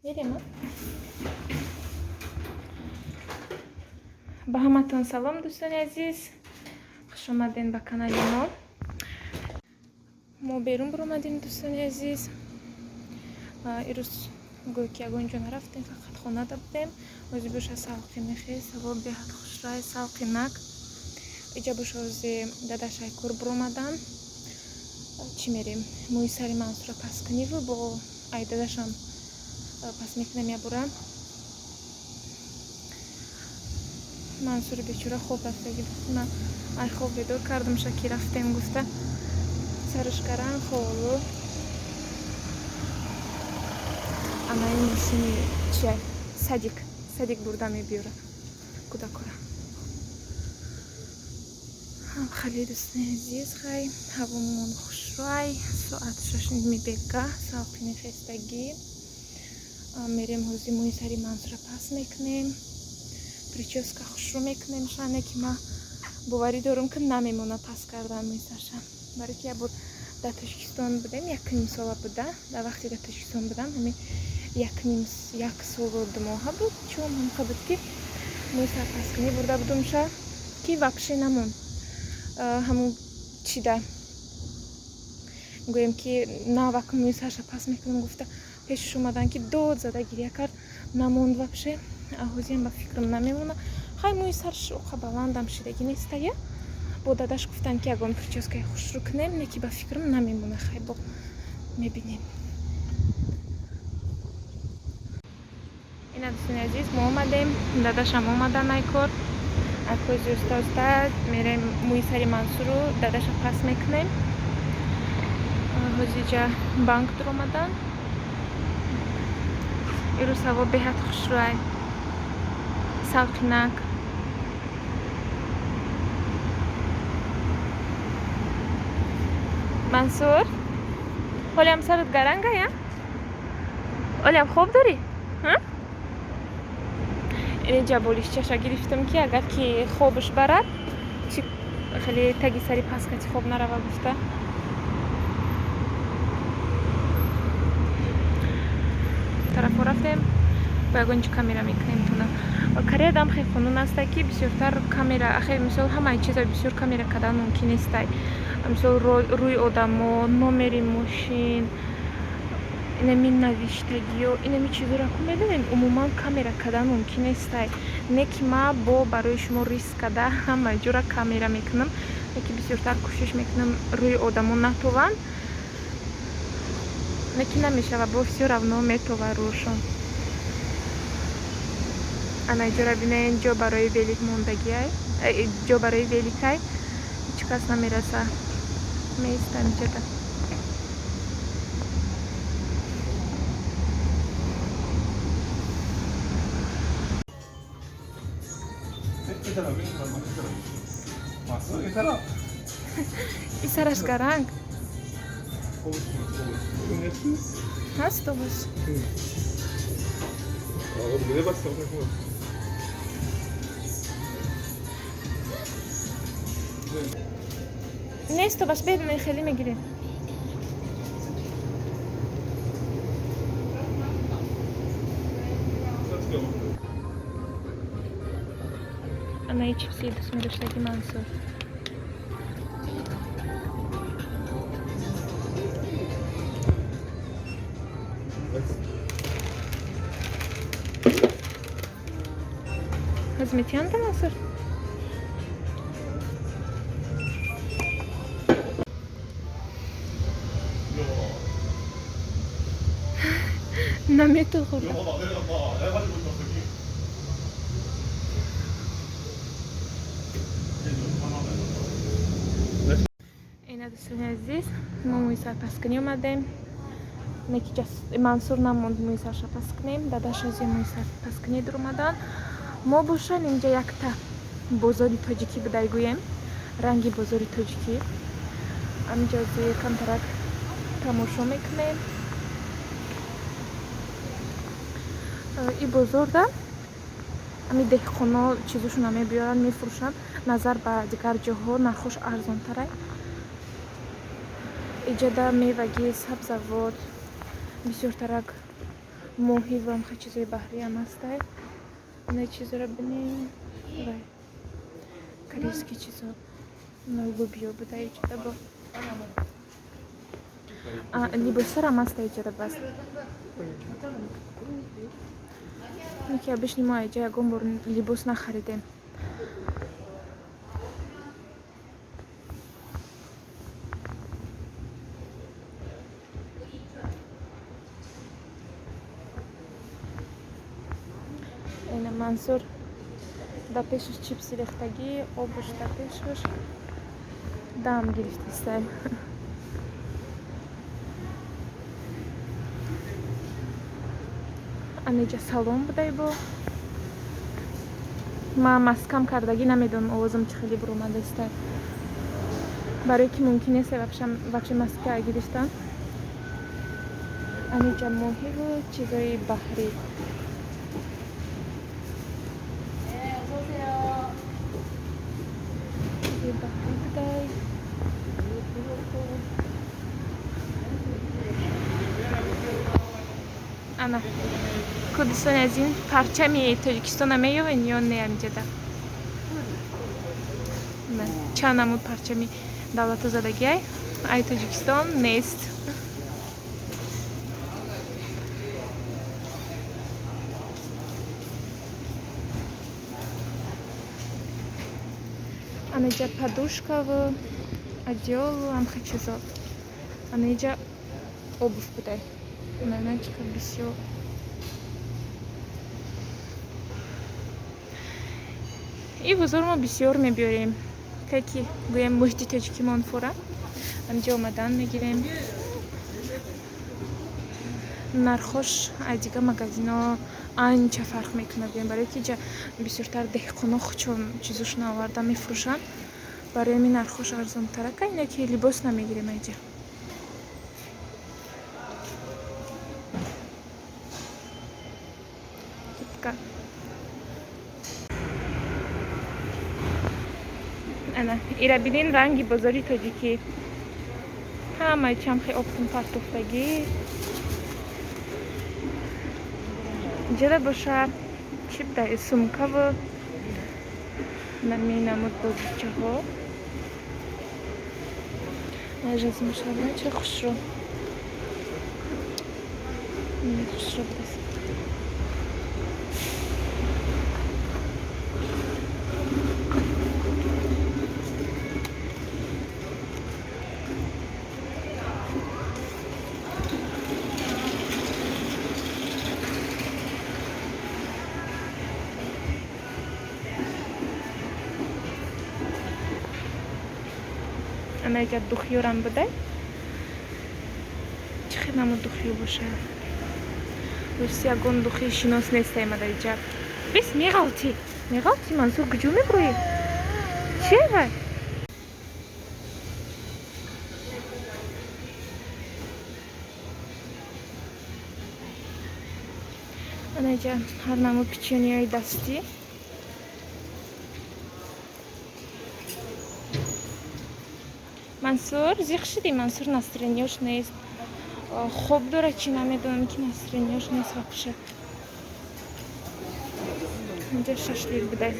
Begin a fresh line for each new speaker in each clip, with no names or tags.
Мерем, ба ҳаматон салом, дӯстони азиз, хуш омадем ба канали мо. Мо берун баромадем, дӯстони азиз. Ирӯз гӯё ки ягон ҷо нарафтем, фақат хонада будем. Ози боша салқи мехез, ҳаво беҳад хушрай, салқинак. Иҷа боша ози дадашай кор баромадан. Чӣ мерем? Мӯи сари Мансура пас куниву бо ай дадашам пас мекунем ябора. Мансури бечора хоб рафтаги буд. Ман ай хоб бедор кардамша, ки рафтем гуфта. Сараш гаранг холу. Анаи мошини чия? Садик. Садик бурда мебиёра кӯдакора. Хеле, дӯстони азиз, хай ҳавомон хушрӯай, соат 6:30 бегаҳ, салқини хестагӣ. Мерем ҳози мӯи сари Мансура пас мекунем, прическа хушрӯ мекунем. Шане ки ман боварӣ дорам, ки намемона пас кардан мӯи сарша. Барои ки як бор дар Тоҷикистон будем, якним сола буда. Дар вақте дар Тоҷикистон будам, ҳамин якним, як солу 2 моҳа буд, чун ҳамқа буд, ки мӯи сар паскунӣ бурда будумша, ки вообще намонд. Ҳамун чида гӯем, ки навак мӯи сарша пас мекунам гуфта пешаш омадан, ки дод зада гиря кард, намонд вообще. Ҳозиам ба фикрам намемона. Хай, мӯи сарш оқа баландам шидагӣ нестая. Бо дадаш гуфтанд, ки ягон прическаи хушрӯ кунем, не ки ба фикрам намемона. Хай, бо мебинем. Ина, дӯстони азиз, мо омадем, дадашам омадан ай кор. Акози уста уста мерем, мӯи сари Мансуру дадаша пас мекунем. Ҳозиҷа банк дуромадан. Ирӯз ҳаво беҳад хушрӯай, салқинак. Мансур, ҳолиам сарат гарангая? Ҳолиам хоб дорӣ? Инҷа болишчаша гирифтам, ки агар ки хобаш барад, чи хеле таги сари паскати хоб нарава гуфта. Тарафҳо рафтем, ба ягон ҷо камера мекунем туна. Кореядам хеле қонун аста, ки бисёртар камера, ахе мисол ҳамаи чиза бисёр камера кардан мумкин нестай. Мисол, рӯи одамо, номери мошин, инами навиштагиё, инами чизоро ку медонем, умуман камера кардан мумкин нестай. Не ки ма бо барои шумо риск карда ҳама ҷора камера мекунам, не ки бисёртар кӯшиш мекунам рӯи одамо натованд, не ки намешава, бо всё равно метова рӯшон. Ана иҷора бинен, ҷо барои велик мондагиай, ҷо барои великай, ҳеҷ кас намераса, меистам иҷода. И сараш гаранг ҳаст обаш. Нест обаш, бедне хеле мегирем. Анаи чипси дӯст медоштаги Мансур. Ҳоз метиҳанда, Мансур? Намету хӯрда. Ина, дӯстони азиз, мо мӯи сар паскунӣ омадем. Неки Мансур намонд мӯи сарша пас кунем, дадаш ози мӯи сар паскунӣ дуромадан. Мо бошан инҷа якта бозори тоҷикӣ будай, гӯем, ранги бозори тоҷикӣ. Аминҷа ози камтарак тамошо мекунем. И бозорда ами деҳқоно чизошона мебиёранд, мефурӯшанд. Назар ба дигар ҷоҳо нархош арзонтарай. Иҷода мевагӣ, сабзавот бисёртарак Моҳӣ ва ҳамха чизои баҳриам ҳастай. Ина чизоро бинем. Вай корейский чизо. Лубиё буда иҷода бо. Либосарам ҳаста иҷода бас. Ки обычно мо иҷа ягон бор либос нахаридем. Ина Мансур да пешаш чипси рехтагӣ, обуш да пешаш дам гирифтистай. Анеҷа салон будай бо. Ма маскам кардагӣ намедонам овозам чӣ хеле буромадастай. Барое ки мумкин нест вообще маска гирифтан. Анеҷа моҳиву чизои баҳрӣ. Чизои баҳрӣ будай. Ана кудистони аз ин парчами Тоҷикистона меёвен ё не амҷада? Чанд намуд парчами давлату задагиай? Ай Тоҷикистон нест. Анаҷа подушкаву одеялу ҳамха чизо. Анаҷа обув будай. Наверное, чӣ бисёр. И бозор мо бисёр мебиёрем. Ки гӯем муҳити тоҷикимон фора. Ҳамҷа омадан мегирем. Нархош аз дигар магазино анча фарқ мекунад гӯем, барое ки ҷа бисёртар деҳқоно худшон чизошон оварда мефурӯшанд. Барои ҳамин нархош арзонтарака, ине ки либос намегирем айҷа. Ана, ира бинин ранги бозори тоҷикӣ. Ҳамаи чамхи оптум партофтагӣ. Ҷада боша чӣ будай? Сумкаву наминамуд бозичаҳо. Ажазмушава чӣ хушрӯ. Хушрӯ будаст. Анаҷа духиёрам будай. Чӣ хел намуд духиё боша? Рости ягон духи шинос нестай ма дар иҷа. Бис меғалтӣ. Меғалтӣ Мансур куҷо мебурӣ? Чӣ вай? Анаҷа ҳар намуд печеньеҳои дастӣ. Мансур зиқ шудӣ? Мансур настроениёш нест. Хоб дорад чӣ намедонам ки настроениёш нест вообще. Инҷа шашлик будай.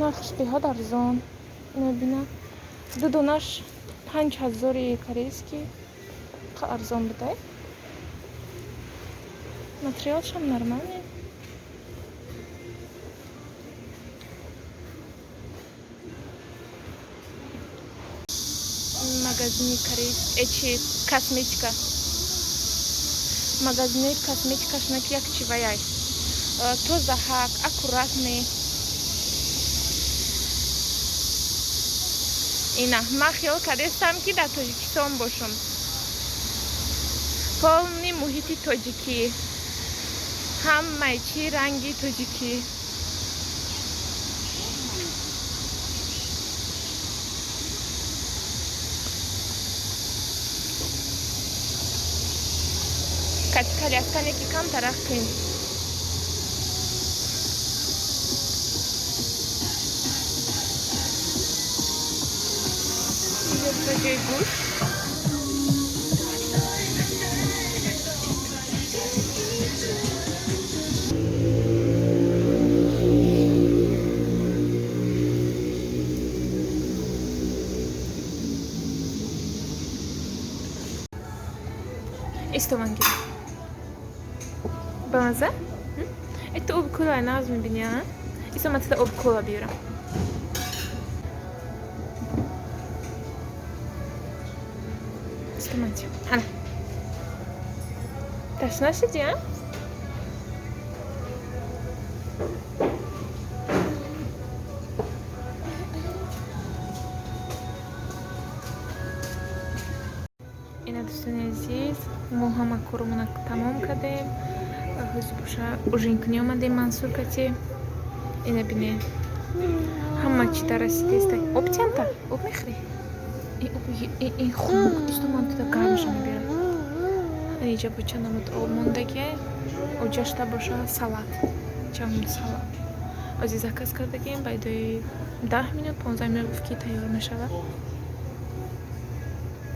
Нархш беҳад арзон. Мебина ду донаш 5000 корейский. Арзон будай. Материалшам нормальный. Магазини корейский, косметика. Магазини косметикашна ки як чи ваяй. Тозаҳак, аккуратный. Ина, ман хиёл кардастам ки дар Тоҷикистон бошам. Полный муҳити тоҷикӣ. Ҳамаи чи ранги тоҷикӣ. Кати коляскане ки камтарах кин. Ба ҷои гӯшт. Исто ман гирам. Ба мазза? Э, ту оби кола нағз мебинӣ, а? Исто, ман туда оби кола биёрам. Исто, ман тиём. Ана. Ташна шудӣ, а? Ина, дӯстони азиз, мо ҳама коромона тамом кардем. Ҳозир боша ужин кунӣ омадем Мансур кати. Ина бине, ҳама чи дар расидеста. Об тиянта? Об мехӯрӣ? Ин хунук. Исто, ман туда гармаша мебирам. Иҷа бо чанд намуд об мондагия. Оҷашта боша салат, чанд салат ози заказ кардагем. Байдои 10 минут, 15 минут гуфт, ки тайёр мешавад.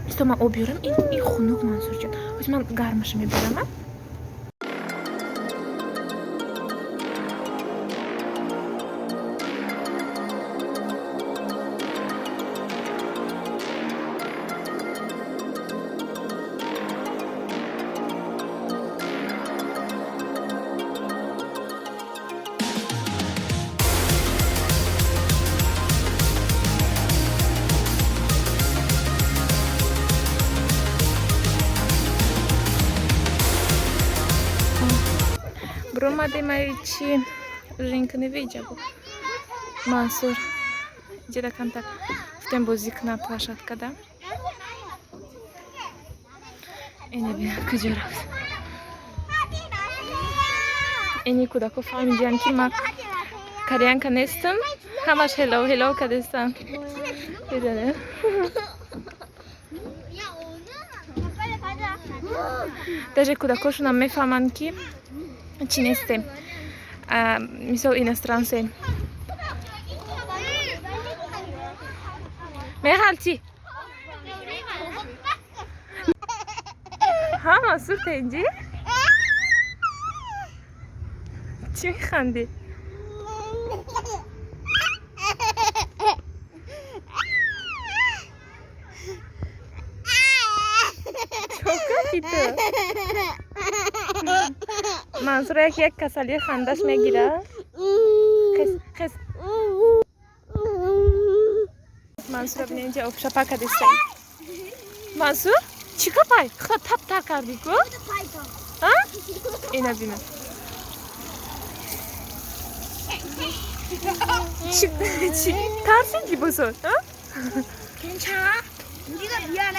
Исто, ман об биёрам. Ин хунук, Мансурҷон. Ҳозир ман гармаша мебарам, а? Буромадем ай чи ужин кунӣ виҷа бо Мансур. Иҷада камтар гуфтем бозӣ кунам площадкада. Ина бина, куҷо рафт. Ини кӯдако фаҳмидиям, ки ман кореянка нестам. Ҳамаш hello, hello кардестам. Бидоне.
야, 오늘 빨리 가자.
Даже кӯдакошонам мефаҳманд, ки чӣ нестем, мисол, иностранцем. Меғалти ҳа, Мансур, тенҷи чӣ механдӣ? Чо кардӣ ту? Мансур як касалии хандаш мегирад. Хес, хес. Мансура бинед, инҷа обшапа кардеста. Мансур, чӣ капай? Худо тап тар кардӣ ку, а? Ина бина, чӣ тарсидӣ бозор, а?
괜찮아? 우리가 미안해.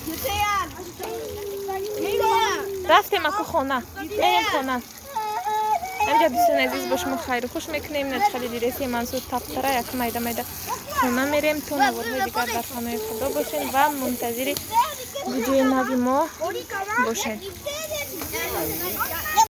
유태야, 유태야.
Рафтем аку хона, мерем хона. Ҳамҷа, дӯстони азиз, бо шумо хайру хуш мекунем. Начхали диреси Мансур таптара, як майда майда хона мерем. То наворҳои дигар дар паноҳи Худо бошед ва мунтазири видеои нави мо бошед.